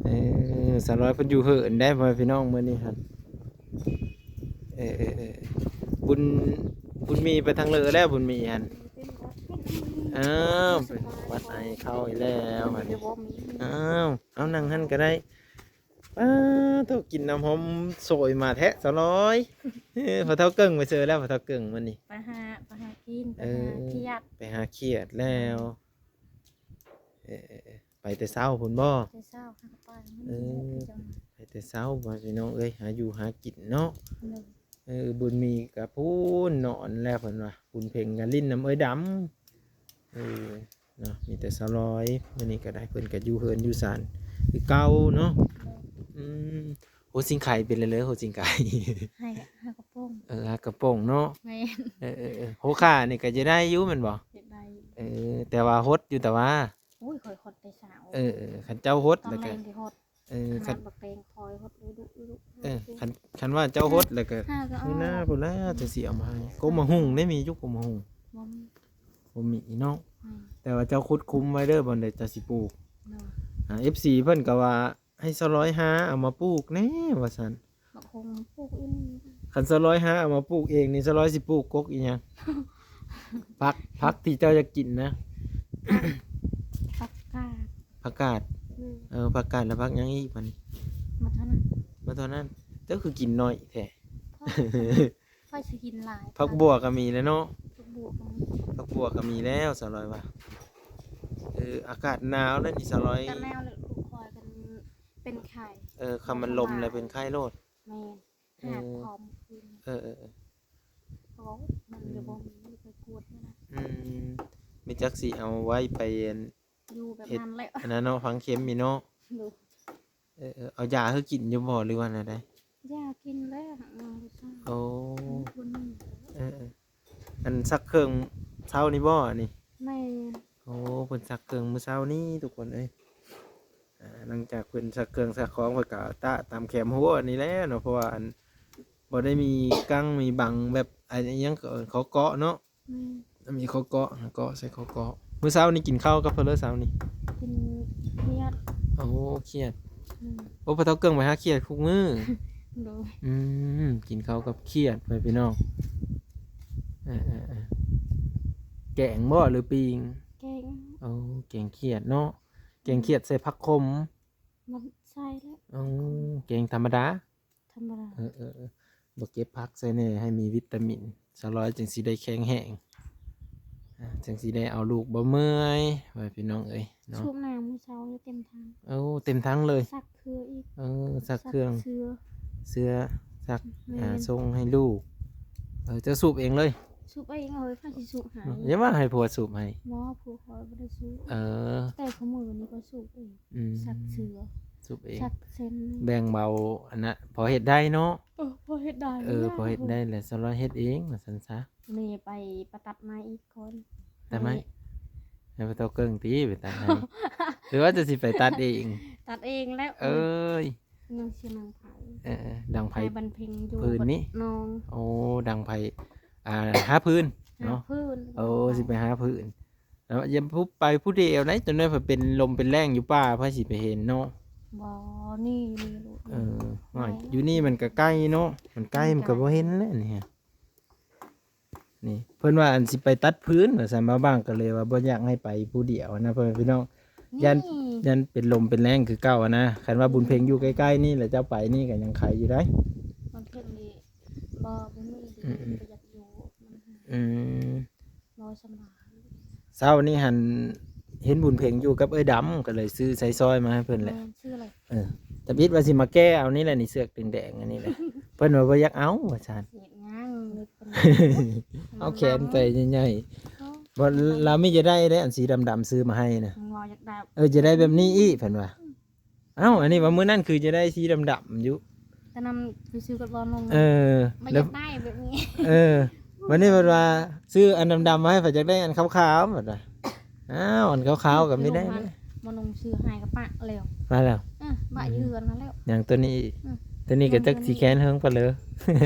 ເອີ ສາວລອຍເພິ່ນຢູ່ເຫີນໄດ໋ ພໍ່ແມ່ພີ່ນ້ອງ ມື້ນີ້ຫັ້ນ. ເອີ ເອີ ເອີ ບຸນ ບຸນມີໄປທາງເລີແລ້ວ ບຸນມີຫັ້ນ. ອ້າວ ເປັນຫວັດໄອເຂົ້າອີກແລ້ວບັດນີ້. ອ້າວ ເອົານັ່ງຫັ້ນກໍໄດ້. ປ້າໂທ້ ກິ່ນນ້ຳຫອມໂຊຍມາແທ້ສາວລອຍ. ເອີ ພໍ່ເຖົ້າເກິ່ງໄປເຊີແລ້ວ ພໍ່ເຖົ້າເກິ່ງມື້ນີ້ ໄປຫາ ໄປຫາກິນ ໄປຫາ ເອີ ຄຽດ ໄປຫາຄຽດແລ້ວ. ເອີ ເອີ ເອີ ໄປແຕ່ເຊົ້າພຸ້ນບໍ່? ແຕ່ເຊົ້າຫາກໍໄປ ເອີ ໄປແຕ່ເຊົ້າ ພໍ່ແມ່ພີ່ນ້ອງເອີຍ ຫາຢູ່ຫາກິນເນາະ. ເອີ ບຸນມີກໍພຸ້ນນອນແລ້ວເພິ່ນວ່າ ບຸນເພັງກໍຫຼິ້ນນຳເອື້ອຍດຳ. ເອີ ເນາະ ມີແຕ່ສາວລອຍ ມື້ນີ້ກໍໄດ້ ເພິ່ນກໍຢູ່ເຮືອນຢູ່ຊານຄືເກົ່າເນາະ. ອືມ ໂຫ ຊິງໄຄເປັນເລີຍ ໂຫ ຊິງໄຄ ຫາ ຫາກະໂປງ ເອີ ຫາກະໂປງເນາະ. ແມ່ນ ເອີ ເອີ ເອີ ໂຫ ຂ້ານີ້ກໍຈະໄດ້ຢູ່ແມ່ນບໍ່? ເຮັດໄດ້ ເອີ ແຕ່ວ່າຫົດຢູ່ ແຕ່ວ່າ ໂອ້ຍ ຂ້ອຍຫົດແຕ່ເຊົ້າ. ເອີ ເອີ ຄັນເຈົ້າຫົດແລ້ວກໍ ຕອນແລງຊິຫົດ. ເອີ ຄັນບັກແຕງພອຍຫົດດຸໆ. ເອີ ຄັນ ຄັນວ່າເຈົ້າຫົດແລ້ວກໍ ຫາກໍເອົາ ມື້ໜ້າພຸ້ນລະ ຈັ່ງຊິເອົາມາໃຫ້. ກົກໝາກຫຸ່ງໄດ້ມີຢູ່ ກົກໝາກຫຸ່ງ? ບໍ່ມີ ບໍ່ມີເນາະ. ແມ່ນ ແຕ່ວ່າເຈົ້າຂຸດຄຸ້ມໄວ້ເດີ ບ່ອນໃດເຈົ້າຊິປູກ. ໂດຍ ອ່າ ເອັຟຊີ ເພິ່ນກໍວ່າ ໃຫ້ສາວລອຍຫາເອົາມາປູກແດ່ວ່າຊັ້ນ. ບັກຫຸ່ງປູກອີ່ຫຼີ. ຄັນສາວລອຍຫາເອົາມາປູກເອງນີ້ ສາວລອຍຊິປູກກົກອີ່ຫຍັງ? ຜັກ ຜັກທີ່ເຈົ້າຢາກກິນນະ. ຜັກກາດ ຜັກກາດ. ອືມ ເອີ ຜັກກາດແລ້ວຜັກຫຍັງອີກບັດນີ້? ໝົດເທົ່ານັ້ນ ໝົດເທົ່ານັ້ນ. ເຈົ້າຄືກິນໜ້ອຍແທ້? ຂ້ອຍຊິກິນຫຼາຍ. ຜັກບົ່ວກໍມີແລ້ວເນາະ. ຜັກບົ່ວກໍມີ ຜັກບົ່ວກໍມີແລ້ວ ສາວລອຍວ່າ. ເອີ ອາກາດໜາວແລ້ວນີ້ ສາວລອຍ ອາກາດໜາວແລ້ວ ລູກຂ້ອຍກັນເປັນໄຂ້. ເອີ ຄັນມັນລົມແລ້ວເປັນໄຂ້ໂລດ. ແມ່ນ ເອີ ຫາກຄອມຂຶ້ນ. ເອີ ເອີ ເອີ ເພາະວ່າມັນ ອືມ ກໍບໍ່ມີໄປກວດນະ. ອືມ ມີຈັກຊິເອົາໄວ້ໄປ ຢູ່ແບບນັ້ນແຫຼະ ອັນນັ້ນເນາະ ຝັງເຂັມນີ້ເນາະ. ໂດຍ ເອີ ເອີ ເອົາຢາໃຫ້ກິນຢູ່ບໍ່ ຫຼືວ່າແນວໃດ? ຢາກິນແລ້ວ ຍັງບໍ່ເຊົາ. ໂອ້ ອືມ ເອີ ເອີ ອັນຊັກເຄື່ອງເຊົ້ານີ້ບໍ່ ອັນນີ້? ແມ່ນ ໂອ້ ເພິ່ນຊັກເຄື່ອງມື້ເຊົ້ານີ້ທຸກຄົນເອີຍ. ອ່າ ຫຼັງຈາກເພິ່ນຊັກເຄື່ອງຊັກຂອງ ເພິ່ນກໍຕະຕາມແຄມຮົ້ວນີ້ແຫຼະເນາະ ເພາະວ່າອັນ ບໍ່ໄດ້ມີກັ້ງມີບັງແບບ ອັນ ອີ່ຫຍັງ ເຂົາເກາະເນາະ. ແມ່ນ ມີເຂົາເກາະ ເກາະໃສ່ເຂົາເກາະ. ມື້ເຊົ້ານີ້ກິນເຂົ້າກັບເພິ່ນເລີ ເຊົ້ານີ້? ກິນຄຽດ. ໂອ້ ຄຽດ. ອືມ ໂອ້ ພໍ່ເຖົ້າເກິ່ງໄປຫາຄຽດທຸກມື້. ໂດຍ ອືມ ກິນເຂົ້າກັບຄຽດ ພໍ່ແມ່ພີ່ນ້ອງ. ເອີ ເອີ ເອີ ແກງບໍ່ ຫຼືປີ້ງ? ແກງ. ໂອ້ ແກງຄຽດເນາະ. ແກງຄຽດໃສ່ຜັກຂົມ. ບໍ່ໃສ່ແລ້ວ. ອໍ ແກງທຳມະດາ? ທຳມະດາ. ເອີ ເອີ ເອີ ບໍ່ເກັບຜັກໃສ່ແດ່ ໃຫ້ມີວິຕາມິນ ສາວລອຍຈຶ່ງຊິໄດ້ແຂງແຮງ ອ່າ ຈຶ່ງຊິໄດ້ເອົາລູກບໍ່ເມື່ອຍ ວ່າພີ່ນ້ອງເອີຍເນາະ. ສູບນ້ຳມື້ເຊົ້າຢູ່ເຕັມຖັງ. ໂອ້ ເຕັມຖັງເລີຍ. ຊັກເຄືອອີກ. ເອີ ຊັກເຄື່ອງ ຊັກເສື້ອ ເສື້ອ ຊັກ ແມ່ນ ອ່າ ສົ່ງໃຫ້ລູກ. ເອີ ເຈົ້າສູບເອງເລີຍ? ສູບເອງເອີຍ ໃຜຊິສູບໃຫ້? ຢ່າວ່າໃຫ້ຜົວສູບໃຫ້. ບໍ່ ຜົວຂ້ອຍບໍ່ໄດ້ສູບ. ເອີ ແຕ່ຄູ່ມື້ນີ້ຂ້ອຍສູບເອງ. ອືມ ຊັກເສື້ອ ສູບເອງ ຊັກເສັ້ນ ແບ່ງເບົາອັນນະ ພໍເຮັດໄດ້ເນາະ. ເອີ ພໍເຮັດໄດ້. ເອີ ພໍເຮັດໄດ້ແຫຼະ ສາວລອຍເຮັດເອງວ່າຊັ້ນຊະ. ແມ່ໄປ ໄປຕັດໄມ້ອີກກ່ອນ. ຕັດໄມ້? ແມ່ ໃຫ້ພໍ່ເຖົ້າເກິ່ງຕິໄປຕັດໃຫ້ ຫຼືວ່າຈະຊິໄປຕັດເອງ? ຕັດເອງແລ້ວ. ເອີຍ ຍັງຊິດັງໄຟ. ເອີ ດັງໄຟ ໃຫ້ບັນເພັງຢູ່ ພື້ນນີ້ ບັດນອງ. ໂອ້ ດັງໄຟ ອ່າ ຫາພື້ນເນາະ. ຫາພື້ນ. ໂອ້ ຊິໄປຫາພື້ນ. ແລ້ວຢ່າຜູ້ ໄປຜູ້ດຽວໄດ໋ ຈົນໄດ້ໄປເປັນລົມເປັນແລ້ງຢູ່ປ່າ ໃຜຊິໄປເຫັນເນາະ. ບໍ່ ນີ້ ນີ້ລູກ. ເອີ ແມ່ນ ຢູ່ນີ້ມັນກໍໃກ້ເນາະ ມັນໃກ້ ມັນກໍບໍ່ເຫັນແຫຼະນີ້. ນີ້ເພິ່ນວ່າອັນຊິໄປຕັດພື້ນວ່າຊັ້ນ ບ່າວບາງກໍເລີຍວ່າບໍ່ຢາກໃຫ້ໄປຜູ້ດຽວນະ ພໍ່ແມ່ພີ່ນ້ອງ. ຢ້ານ ຢ້ານເປັນລົມເປັນແລ້ງຄືເກົ່ານະ. ຄັນວ່າບຸນເພັງຢູ່ໃກ້ໆນີ້ ແລ້ວເຈົ້າໄປນີ້ກໍຍັງໄຄຢູ່ໄດ໋. ບຸນເພັງນີ້ບໍ່ ບໍ່ມີ ອືມ ບໍ່ຢາກຢູ່. ອືມ ບໍ່ສຳບາຍ. ເຊົ້ານີ້ຫັ້ນເຫັນບຸນເພັງຢູ່ກັບເອື້ອຍດຳ ກໍເລີຍຊື້ໃຊ້ຊອຍມາໃຫ້ເພິ່ນແຫຼະ. ແມ່ນ ຊື້ເລີຍ. ເອີ ທຳອິດວ່າຊິມາແກ້ເອົານີ້ແຫຼະ ນີ້ ເສື້ອແດງໆ ອັນນີ້ແຫຼະ. ເພິ່ນວ່າບໍ່ຢາກເອົາວ່າຊັ້ນ. ເຮັດຫຍັງ ເອົາແຂນໃສ່ໃຫຍ່ໆ. ເອີ ບໍ່ ລາວມີຈະໄດ້ເດ້ ອັນສີດຳໆ ຊື້ມາໃຫ້ນະ. ເພິ່ນວ່າຢາກໄດ້. ເອີ ຈະໄດ້ແບບນີ້ອີກ ເພິ່ນວ່າ. ເອົ້າ ອັນນີ້ວ່າມື້ນັ້ນຄືຈະໄດ້ສີດຳໆຢູ່ ຕອນນັ້ນໄປຊື້ກັບບ່າວນົງ. ເອີ ບໍ່ຢາກໄດ້ແບບນີ້. ເອີ ບັດນີ້ເພິ່ນວ່າຊື້ອັນດຳໆມາໃຫ້ ຂ້ອຍຢາກໄດ້ອັນຂາວໆ ບັດວ່າ. ອ້າວ ອັນຂາວໆກໍມີໄດ້. ບ່າວນົງຊື້ໃຫ້ກໍປະແລ້ວ. ປະແລ້ວ. ເອີ ປະຢູ່ເຮືອນຫັ້ນແລ້ວ. ຫຍັງຕົວນີ້ອີກ? ອືມ ຕົວນີ້ກໍຈັກຊິແຂນເຫິງປານໃດ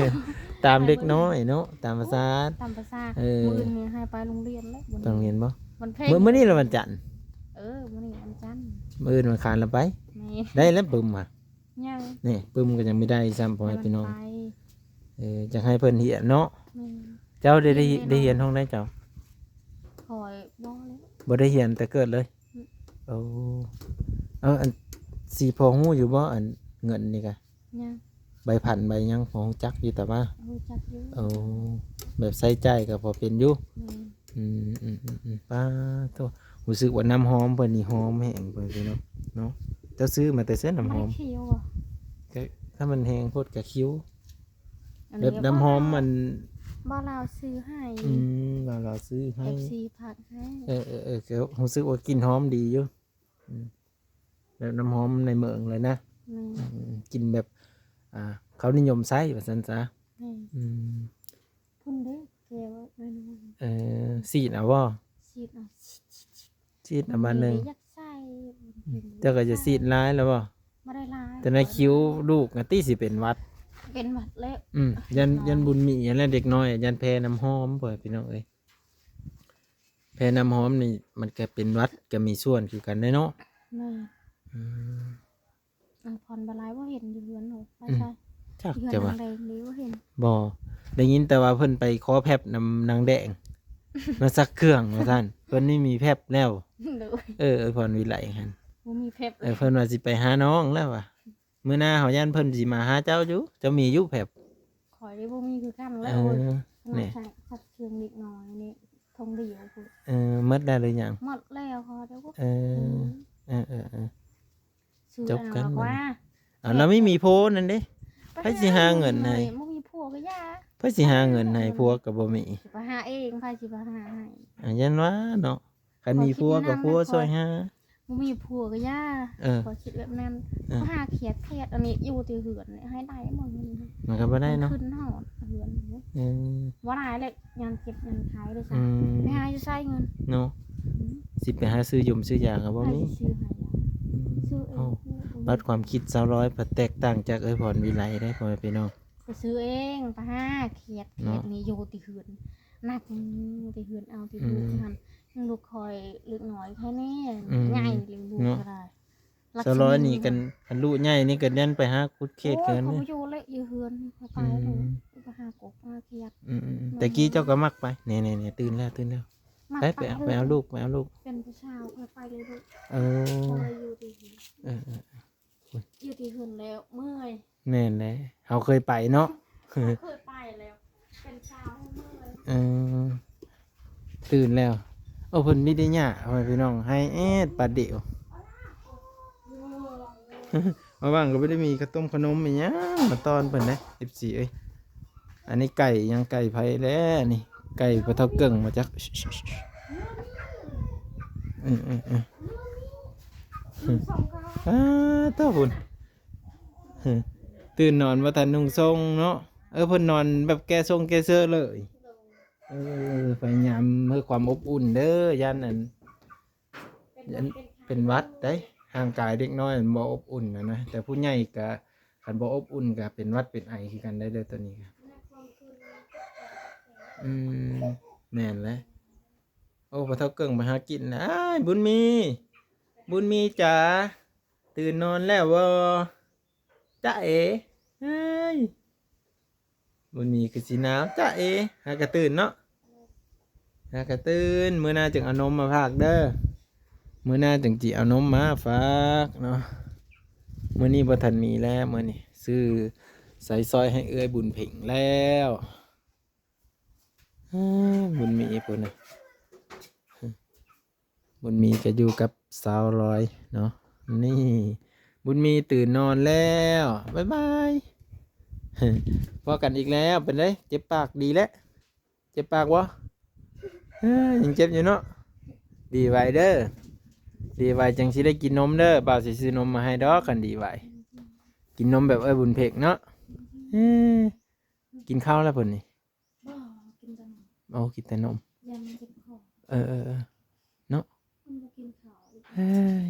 ຕາມເດັກນ້ອຍເນາະ ຕາມພາສາ. ໂອ້ ຕາມພາສາ. ເອີ ມື້ອື່ນນີ້ໃຫ້ໄປໂຮງຮຽນແລ້ວ. ໄປໂຮງຮຽນບໍ່? ວັນເພັງ. ມື້ ມື້ນີ້ລະວັນຈັນ. ເອີ ມື້ນີ້ວັນຈັນ ມື້ອື່ນວັນອັງຄານລະໄປ. ແມ່ ໄດ້ແລ້ວປຶ້ມຫະ ຍັງ ນີ້ປຶ້ມກໍຍັງບໍ່ໄດ້ຊ້ຳ ພໍ່ແມ່ພີ່ນ້ອງ. ເອີ ຢາກໃຫ້ເພິ່ນຮຽນເນາະ. ແມ່ນ. ເຈົ້າໄດ້ ໄດ້ຮຽນ ໄດ້ຮຽນຫ້ອງໃດເຈົ້າ? ຂ້ອຍບໍ່ແລ້ວ ບໍ່ໄດ້ຮຽນແຕ່ເກີດເລີຍ. ອືມ. ໂອ້ ເອີ ອັນ ຊິພໍຮູ້ຢູ່ບໍ່ ອັນເງິນນີ້ກະ? ຍັງ. ໃບພັນໃບຫຍັງພໍຮູ້ຈັກຢູ່ຕາມາ? ຮູ້ຈັກຢູ່. ໂອ້ ແບບໃຊ້ຈ່າຍກໍພໍເປັນຢູ່. ແມ່ນ. ອືມໆໆໆ ປາໂທ້ ຮູ້ສຶກວ່ານ້ຳຫອມເພິ່ນນີ້ຫອມແຮງເພິ່ນເນາະ ເນາະ. ເຈົ້າຊື້ມາແຕ່ໃສນ້ຳຫອມ? ມັນຂິວບໍ່? ກໍຖ້າມັນແຮງໂພດກໍຂິວ. ອັນນີ້ ແບບນ້ຳຫອມມັນ ບ່າວລາວຊື້ໃຫ້. ອືມ ບ່າວລາວຊື້ໃຫ້ ເອັຟຊີຝາກໃຫ້. ເອີໆໆ ກໍຮູ້ສຶກວ່າກິ່ນຫອມດີຢູ່. ອືມ ແບບນ້ຳຫອມໃນເມືອງເລີຍນະ. ແມ່ນ. ອືມ ກິ່ນແບບ ອ່າ ເຂົານິຍົມໃຊ້ວ່າຊັ້ນຊະ. ແມ່ນ. ອືມ ພຸ້ນເດ້ ແກ້ວໜ້ອຍໆ. ເອີ ສີດເອົາບໍ່? ສີດເອົາ ສີດເອົາບາດໜຶ່ງ. ຢາກໃສ່ ອືມ ເຈົ້າກໍຈະສີດຫຼາຍແລ້ວບໍ່? ບໍ່ໄດ້ຫຼາຍ ແຕ່ໃນຄິວລູກນະຕິ ຊິເປັນຫວັດ ເປັນຫວັດແລ້ວ. ອືມ ຢ້ານ ຢ້ານບຸນມີຫັ້ນແຫຼະ ເດັກນ້ອຍ ຢ້ານແພ້ນ້ຳຫອມ ພໍ່ແມ່ພີ່ນ້ອງເອີຍ. ແພ້ນ້ຳຫອມນີ້ມັນກໍເປັນຫວັດ ກໍມີສ່ວນຄືກັນເດ້ເນາະ. ແມ່ນ. ອືມ ອັນພອນບາລາຍບໍ່ເຫັນຢູ່ເຮືອນເນາະ ໄປໃສ? ອືມ ຈັກ ຢູ່ເຮືອນ ຈະວ່າ ນາງແດງນີ້ບໍ່ເຫັນ. ບໍ່ ໄດ້ຍິນແຕ່ວ່າເພິ່ນໄປຂໍແຟັບນຳນາງແດງ ມາຊັກເຄື່ອງວ່າຊັ້ນ. ເພິ່ນນີ້ມີແຟັບແລ້ວ. ໂດຍ. ເອີ ເອີ ພອນວິໄລຫັ້ນ ບໍ່ມີແຟັບ. ເອີ ເພິ່ນວ່າຊິໄປຫານ້ອງແລ້ວວ່າ. ມື້ໜ້າເຮົາຢ້ານເພິ່ນຊິມາຫາເຈົ້າຢູ່ ເຈົ້າມີຢູ່ແຟັບ? ຂ້ອຍນີ້ບໍ່ມີຄືກັນແຫຼະ. ເອີ ໂອ້ຍ ນີ້ ຂະໜາດສັກເຄື່ອງເດັກນ້ອຍນີ້ ທົ່ງດຽວພຸ້ນ. ເອີ ໝົດແລ້ວຫຼືຍັງ? ໝົດແລ້ວ ຂໍເດີ. ເອີ ອືມ ເອີໆໆ ຈົບກັນ. ເອົາ ລາວມີ ມີຜົວນັ້ນເດ້ ໃຜຊິຫາເງິນໃຫ້? ບໍ່ມີຜົວກໍຢ່າ. ໃຜຊິຫາເງິນໃຫ້? ຜົວກໍບໍ່ມີ. ຊິໄປຫາເອງ ໃຜຊິໄປຫາໃຫ້? ອ່າ ຢ້ານວ່າເນາະ. ຄັນມີຜົວກໍຜົວຊ່ອຍຫາ. ບໍ່ມີຜົວກໍຢ່າ. ເອີ ຂ້ອຍຄິດແບບນັ້ນ. ເອີ ຫາຄຽດໆ ອັນນີ້ຢູ່ແຕ່ເຮືອນໃຫ້ໄດ້ບໍ່ເງິນ ມັນກໍບໍ່ໄດ້ເນາະ ຂຶ້ນຮອດເຮືອນ. ເອີ ບໍ່ຫຼາຍແຫຼະ ຍາມເຈັບຍາມໄຂ້ເດ້. ອືມ ໄປຫາຢູ່ໃສເງິນເນາະ? ອືມ ຊິໄປຫາຊື້ຢົມຊື້ຢາກໍບໍ່ມີ. ຊື້ໃຫ້ຢາ ອືມ ຊື້ເອງ. ໂອ້ ບັດຄວາມຄິດສາວລອຍພັດແຕກຕ່າງຈາກເອື້ອຍພອນວິໄລເດ້ ພໍ່ແມ່ພີ່ນ້ອງ. ໄປຊື້ເອງ ໄປຫາຄຽດ ຄຽດນີ້ຢູ່ແຕ່ເຮືອນ ໜັກ ຢູ່ແຕ່ເຮືອນ ເອົາແຕ່ລູກຫັ້ນ. ອືມ ຍັງລູກຂ້ອຍເລັກນ້ອຍແຄ່ນີ້ ອືມ ໃຫຍ່ລ້ຽງລູກ ເນາະ ກໍໄດ້. ສາວລອຍນີ້ກັນ ຄັນລູກໃຫຍ່ນີ້ກໍຍັນໄປຫາຂຸດເຂດ. ໂອ້ຍ ກັນ ເຂົາບໍ່ຢູ່ແລ້ວ ຢູ່ເຮືອນ ເຂົາໄປ ອືມ ໄປຫາກົບຫາຂຽດ. ອືມໆໆ ແຕ່ກີ້ເຈົ້າກໍມັກໄປ. ນີ້ໆໆ ຕື່ນແລ້ວ ຕື່ນແລ້ວ. ໄປ ໄປ ໄປເອົາລູກ ໄປເອົາລູກ. ເປັນຜູ້ສາວ ຂ້ອຍໄປເລີຍລູກ. ເອີ ຂ້ອຍຢູ່ທີ່ເຮືອນ. ເອີໆໆ ຢູ່ທີ່ເຮືອນແລ້ວເມື່ອຍ. ແມ່ນແຫຼະ ເຮົາເຄີຍໄປເນາະ ເຮົາເຄີຍໄປແລ້ວ ເປັນຊາວໃຫ້ເມື່ອຍ. ເອີ ຕື່ນແລ້ວ. ໂອ້ ເພິ່ນມີແຕ່ຫຍ້າ ພໍ່ແມ່ພີ່ນ້ອງ ໄຮແອດປາດດຽວ. ມາຫວ່າງກໍບໍ່ໄດ້ມີຂະຕົ້ມຂະໜົມອີ່ຫຍັງມາຕ້ອນເພິ່ນເດ້ ເອັຟຊີເອີຍ. ອັນນີ້ໄກ່ຫຍັງ ໄກ່ໃຜແລ້ນີ້? ໄກ່ພໍ່ເຖົ້າເກິ່ງບໍ່ຈັກ. ເອີໆໆ ອາ ເຈົ້າພຸ້ນ ຕື່ນນອນບໍ່ທັນນຸ່ງຊົງເນາະ. ເອີ ເພິ່ນນອນແບບແກ່ຊົງແກ່ເຊີເລີຍ. ເອີ ພະຍາຍາມເພື່ອຄວາມອົບອຸ່ນເດີ ຢ້ານອັນ ເປັນຫວັດ ເປັນຫວັດໄດ໋. ຮ່າງກາຍເດັກນ້ອຍມັນບໍ່ອົບອຸ່ນນະນະ ແຕ່ຜູ້ໃຫຍ່ກະ ຄັນບໍ່ອົບອຸ່ນກະເປັນຫວັດເປັນໄອຄືກັນໄດ໋ເດີ ໂຕນີ້ກະ. ອືມ ແມ່ນແຫຼະ. ໂອ້ ພໍ່ເຖົ້າເກິ່ງໄປຫາກິນແລ້ວ. ອ້າຍ ບຸນມີ ບຸນມີຈ໋າ ຕື່ນນອນແລ້ວບໍ່? ຈ໊ະເອ ເອີຍ ບຸນມີຄືຊິໜາວ. ຈ໊ະເອ ຫາກະຕື່ນເນາະ ຫາກະຕື່ນ. ມື້ໜ້າຈຶ່ງເອົານົມມາຝາກເດີ ມື້ໜ້າຈຶ່ງຊິເອົານົມມາຝາກເນາະ. ມື້ນີ້ບໍ່ທັນມີແລ້ວ ມື້ນີ້ຊື້ໃສ່ຊອຍໃຫ້ເອື້ອຍບຸນເພັງແລ້ວ. ອາ ບຸນມີພຸ້ນນະ ບຸນມີກໍຢູ່ກັບສາວລອຍເນາະ. ນີ້ ບຸນມີຕື່ນນອນແລ້ວ ບາຍບາຍ ພໍ້ກັນອີກແລ້ວ. ເປັນໃດ ເຈັບປາກດີແລ້ວ? ເຈັບປາກບໍ່? ເອີ ຍັງເຈັບຢູ່ເນາະ. ດີໄວເດີ ດີໄວຈັ່ງຊິໄດ້ກິນນົມເດີ. ບ່າວຊິຊື້ນົມມາໃຫ້ດອກ ຄັນດີໄວ. ກິນນົມແບບເອື້ອຍບຸນເພັງເນາະ. ເອີ ກິນເຂົ້າແລ້ວເພິ່ນນີ້? ບໍ່ ກິນແຕ່ນົມ. ໂອ້ ກິນແຕ່ນົມ. ຢ້ານມັນເຈັບຄໍ. ເອີໆໆ ເນາະ ມັນບໍ່ກິນເຂົ້າ. ເອີຍ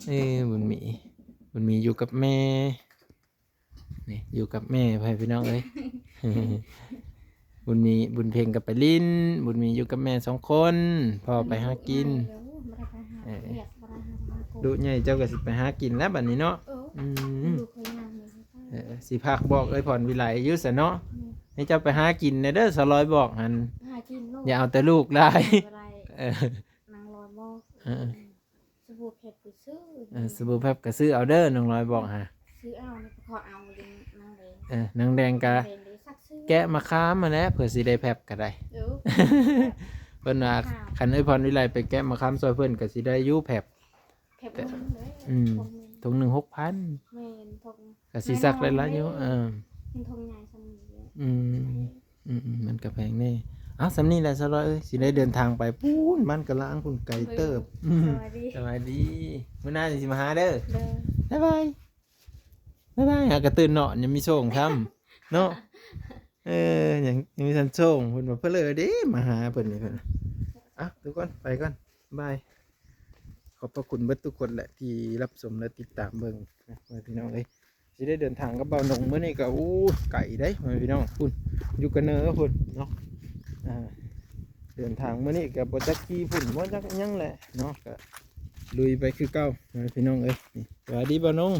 ເອີ ບຸນມີ ບຸນມີຢູ່ກັບແມ່ ນີ້ ຢູ່ກັບແມ່ ພໍ່ແມ່ພີ່ນ້ອງເອີຍ. ບຸນມີ ບຸນເພັງກໍໄປຫຼິ້ນ ບຸນມີຢູ່ກັບແມ່ສອງຄົນ ພໍ່ໄປຫາກິນ. ເອີ ບໍ່ໄດ້ໄປຫາ ເອີ ວຽກ ບໍ່ໄດ້ຫາ. ລູກໃຫຍ່ເຈົ້າກໍຊິໄປຫາກິນແລ້ວບັດນີ້ເນາະ. ເອີ ອືມ ລູກຂ້ອຍຍ່າງໄປໃສ? ເອີ ຊິຝາກບອກເອື້ອຍພອນວິໄລຢູ່ຊັ້ນເນາະ. ແມ່ນ ໃຫ້ເຈົ້າໄປຫາກິນແດ່ເດີ ສາວລອຍບອກຫັ້ນ. ຫາກິນໂລດ ຢ່າເອົາແຕ່ລູກຫຼາຍ. ບໍ່ໄດ້ ເອີ ນາງລອຍບອກ. ເອີ ສະບູແພັບກໍຊື້. ເອີ ສະບູແພັບກໍຊື້ເອົາເດີ ນ້ອງລອຍບອກຫາ. ຊື້ເອົານີ້ ຂໍເອົາເດ້ນາງແດງ. ເອີ ນາງແດງກໍ ນາງແດງໄດ້ສັກຊື້ ແກະມະຂາມຫັ້ນແຫຼະ ເພື່ອຊິໄດ້ແພັບກໍໄດ້. ເອີ ເພິ່ນວ່າ ມະຂາມ ຄັນເອື້ອຍພອນວິໄລໄປແກະມະຂາມຊ່ອຍເພິ່ນກໍຊິໄດ້ຢູ່ແພັບ. ແພັບໜຶ່ງເດ້. ອືມ ຖົງໜຶ່ງຫົກພັນ. ແມ່ນ ຖົງ ກໍຊິສັກໄດ້ຫຼາຍຢູ່. ເອີ ເປັນຖົງໃຫຍ່ສ່ຳນີ້ເດ້. ອືມ ອືມໆ ມັນກໍແພງແດ່. ເອົ້າ ສ່ຳນີ້ແຫຼະສາວລອຍເອີຍ ຊິໄດ້ເດີນທາງໄປພຸ້ນ ບ້ານກະລາງພຸ້ນ ໄກເຕີບ. ອືມ ສະບາຍດີ ສະບາຍດີ ມື້ໜ້າຊິມາຫາເດີ. ເດີ ບາຍບາຍ ບາຍບາຍ. ຫາກະຕື່ນເນາະ ຍັງມີໂຊງຊ້ຳເນາະ. ເອີ ຍັງ ຍັງມີທັນໂຊງ ເພິ່ນວ່າເພິ່ນເລີເດ້ ມາຫາເພິ່ນນີ້ເພິ່ນ. ອ່ະ ທຸກຄົນ ໄປກ່ອນ ບາຍ. ຂອບພະຄຸນເບິດທຸກຄົນແຫຼະ ທີ່ຮັບຊົມ ແລະ ຕິດຕາມເບິ່ງນະ ພີ່ນ້ອງເອີຍ. ຊິໄດ້ເດີນທາງກັບບ່າວນົງມື້ນີ້ກໍ ໂອ້ ໄກເດ້ ພີ່ນ້ອງ ພຸ້ນ ຢູ່ກະເນີພຸ້ນເນາະ. ອ່າ ເດີນທາງມື້ນີ້ກໍບໍ່ຈັກຂີ່ພຸ້ນ ບໍ່ຈັກຫຍັງແຫຼະເນາະ ກໍລຸຍໄປຄືເກົ່າ ພີ່ນ້ອງເອີຍ. ນີ້ ສະບາຍດີບ່າວນົງ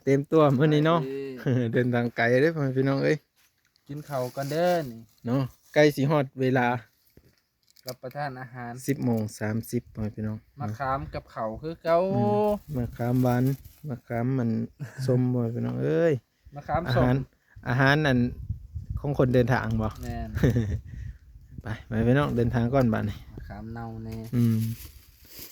ເຕັມຕົວມື້ນີ້ເນາະ. ສະບາຍດີ ເດີນທາງໄກເດ້ ພໍ່ແມ່ພີ່ນ້ອງເອີຍ. ກິນເຂົ້າກ່ອນເດີນີ້ເນາະ ໃກ້ຊິຮອດເວລາ ຮັບປະທານອາຫານ ສິບໂມງສາມສິບ ພໍ່ແມ່ພີ່ນ້ອງ. ມະຂາມກັບເຂົ້າຄືເກົ່າ. ອືມ ມະຂາມຫວານ ມະຂາມມັນສົ້ມ ພໍ່ແມ່ພີ່ນ້ອງເອີຍ. ມະຂາມ ອາຫານ ສົ້ມ ອາຫານອັນຂອງຄົນເດີນທາງບໍ? ແມ່ນ ໄປ ໄປພີ່ນ້ອງ ເດີນທາງກ່ອນບາດນີ້. ມະຂາມເນົ່າແດ່. ອືມ